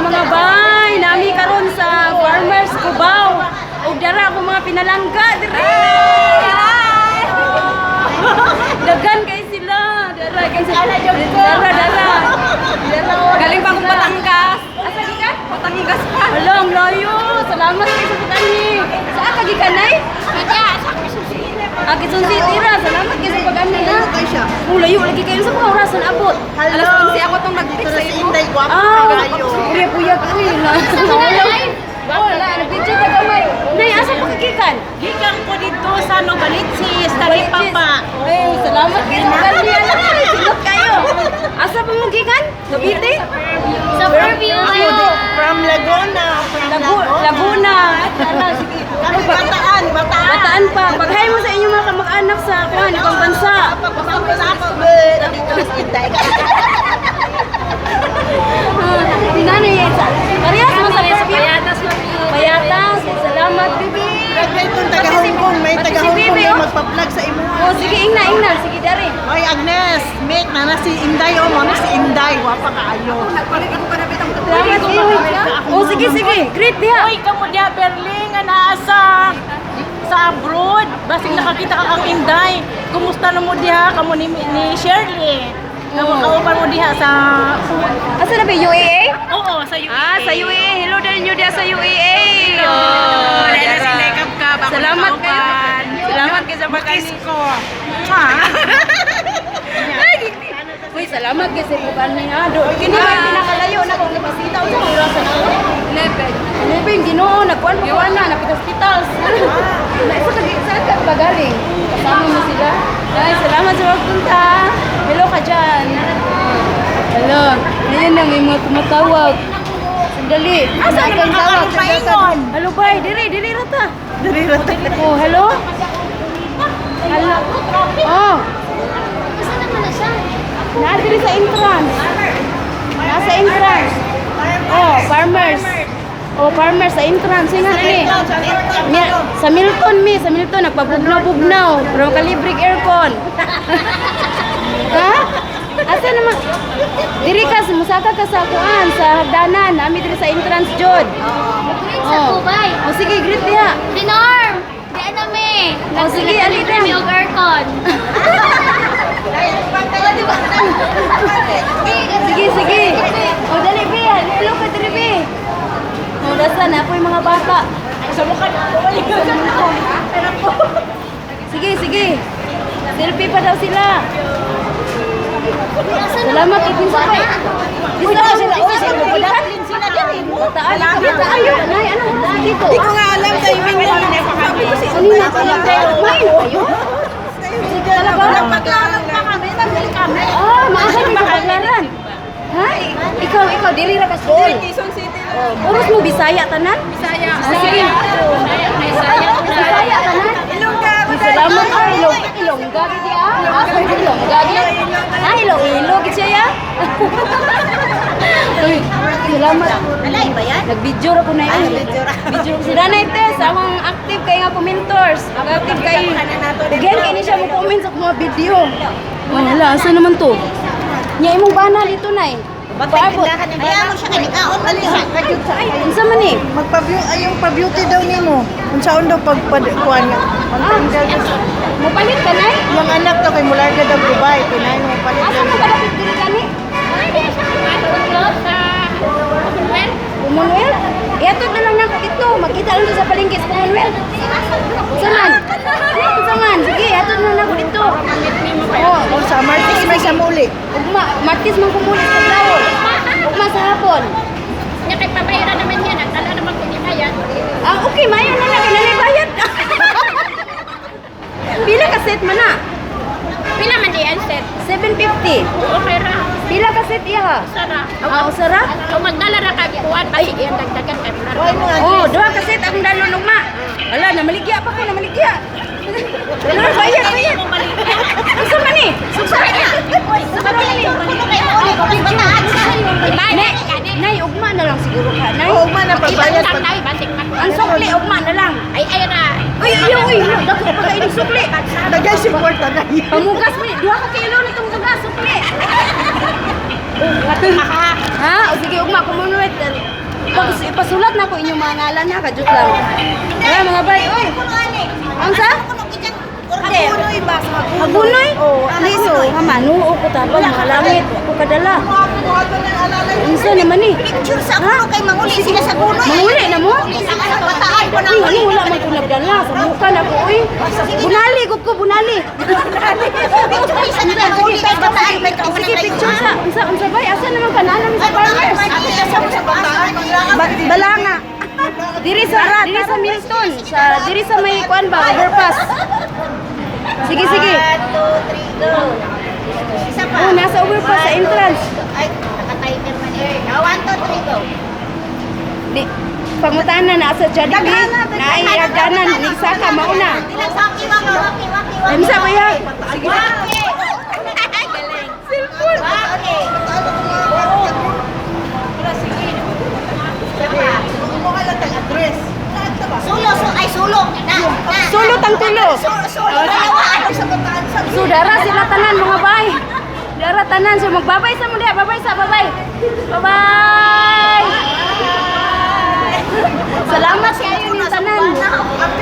Mga bay. Nami karon sa Farmers Cubao. Ug dara ako mga pinalangga dire. Dagan kay sila. Dara kay sila. Dara dara. Galing pa akong Batangas. Asa gikan? Batangas pa. Hala, ang layo. Salamat kay sa pag-anhi. Saa ka gikan nay? Ah, Quezon City ra. Salamat kay sa pag-anhi ha. Ang layo lagi kayo sa mga orasan abot. Alas 11 ako tong nag-text sa imo. Ah, kuya kuya kuya. Wala, nag-video ka gamay. Nay, asa pa kagikan? Gikan ko dito sa Novaliches, Taripa pa. Ay, salamat kayo sa pag-anhi. Silot kayo. Asa pa mo gikan? Cavite? Sa Fairview. From Laguna. From Laguna. At sige. Kami Bataan, Bataan. Bataan pa. Pag-hi mo sa inyong mga kamag-anak sa kuan, ibang bansa. Dito sa Inday. Ah, si Nanay, parehas mo sa Fairview. Payatas mo. Payatas. Salamat, bibi. May itong taga Hong Kong, may Pati taga si Hong Kong Bibi, may oh. magpa-vlog sa imo. Oh, sige, ingna, ingna. Sige, dari. Oy Agnes, make na na si Inday oh, mo na si Inday, wapa kaayo. Salamat, eh. Oh, sige, sige. Great diha. Uy, kamo diha Berling nga naa sa abroad. Basig nakakita ka kang Inday. Kumusta na mo diha kamo ni Shirley? Kamo kauban mo diha sa Asa na ba UAA? Oo, sa UAE. Ah, sa UAA. Hello din nyo diha sa UAA. Oh, Oh, dahil na dara. si Lekap ka, bako Salamat kayo. Salamat kayo sa pag Kiss ko. Mwah. Uy, salamat kay sa pag ha. Do, kini may pinakalayo na kung nabisita unsa oras na ako? 11. 11 Ginoo, nagkuan pa kuan na, napit hospitals. Na isa ka saan ka ba galing? Kasama mo sila? Ay, salamat sa pagpunta. Hello ka dyan. Hello. Ayan na, may mga tumatawag. Sandali. Asa naman ka karon paingon? Hello, bye. Diri, diri rata. Diri ra ta. Oh, hello? Hello. Oh, Asa naman na siya? naa diri sa entrance. Nasa entrance. Oh, farmers. Oh, farmers sa entrance. Sino ni? Sa Milton mi, sa Milton nagpabugnaw-bugnaw, pero kalibreg aircon. Ha? Asa naman? Diri ka, musaka ka sa kuan, sa hagdanan. Ami diri sa entrance jud. Greet sa Oh. Kubay. Oh, sige, greet diha. Si Norm! Di na mi. Oh, sige, ali na. Mi og aircon. Sige, sige. O, dali, be. Hello ka, dali, be. O, nasa na ako yung mga bata. Sa mukha na. Sige, sige. Selfie pa daw sila. Salamat, Ipin sa pay. Uy, sila. Uy, sila. Sila diri mo. Bataan, bataan. Nay, anong oras dito? Di ko nga alam timing na. Sabi ko si Ano Inday. na May na kayo? Talaga? Nagpaglaran pa kami, nagbili kami. Ah, maaga din sa paglaran. Ha? Ikaw, ikaw, dili ra ka school. Quezon City. Oh, oras mo Bisaya tanan? Bisaya. Sige. Bisaya. Bisaya tanan? Ilongga ako dahil. Salamat ay ilong ilongga gid ah. Ilongga gid. Ah, ilong ilong gid siya ya. Uy, salamat. Alay ba yan? Nag-video ra ko na yun. Video ra. Video ko sila na ite sa among active kay nga commentors. Active kay. Again kay ni siya mo comment sa mga video. Wala, asa naman to? Nya imong bana dito nay. Paabot. Ayaw mo siya kay kaon man siya. Ay, unsa man ni? Magpa-beauty ay yung pa-beauty daw nimo. Unsaon daw pag kuan nga. Ah, mopalit ka nay? Yung anak daw kay mularga daw Dubai, pinay mo palit. Asa man kalapit diri kani? Ay, di siya sa Commonwealth. Commonwealth? Iatod na lang nako dito. Makita lang to sa palengke sa Commonwealth. Saman? Saman? Sige, atod na lang ako dito. Oh, O sa Martis may sa muli. ugma, Martis man kumuli sa Lawol. Ugma sa hapon. Nya kay pabayaran naman yan. Nagdala naman ko niya kaya. Ah, okay, mayo na lang. Kinalay bayad. Pila ka set man na? Pila man di ang set. 750. Okay ra. Pila ka set iya? Sara. Ah, usara? Kung magdala ra kag kuan, basig iyang dagdagan kay mura. Oy mo Oh, duha ka set akong dalon ugma. Ala, namaligya pa ko, namaligya. Wala, bayad, bayad. Unsa man ni? Sara na. Unsa man ni? Nay, nay, ugma na lang siguro ka, nay. Oo man ang pagbayad Ibang pag tayo basig pa. Ang sukli, ugma na lang. Ay ay ra. Uy, uy, uy, dako pa kayo ng sukli. dagay support na Pamugas mo ni, 2 ka kilo nitong tugas, sukli. Ha? O sige, ugma, kumunuit. Ipasulat na ko inyong mga ngalan ha, kadyot lang. Ay, mga bay, oy. Ang sa? Hagunoy ba sa Hagunoy? Oh, Liso, manuo ko tapos mga langit, ako kadala. Unsa naman ni? Picture sa ulo kay manguli sila sa gunoy. Manguli na mo? Sa ano bataan ko na. Uy, ano wala man ko nagdala sa muka na ko oy. Bunali gud ko bunali. Picture isa na manguli kay bataan may kaunan Sige, picture sa unsa unsa bay asa naman ka naman sa farmers. Sa bataan. Balanga. Diri sa Milton, sa diri sa may kuan ba, overpass. Sige, sige. 1, 2, 3, go. Isa pa. Oh, nasa overpass sa entrance. Ay, naka-timer man eh. 1, 2, 3, go. Di pangutana na sa Jollibee, na ay hagdanan ni Saka mauna. Ilang sa waki, waki, waki, waki. Ay, misa ba yan? Sige. Waki. Galing. Cellphone. Waki. Isa pa. Kumuha lang tag address. Sulo, su ay sulo. Na, na. Sulo tang tulo. Sulo, sulo. Dalawa. Sa bataan sa So dara sila tanan mga bay. Dara tanan so magbabay sa mo diha, babay sa babay. Bye-bye. Salamat.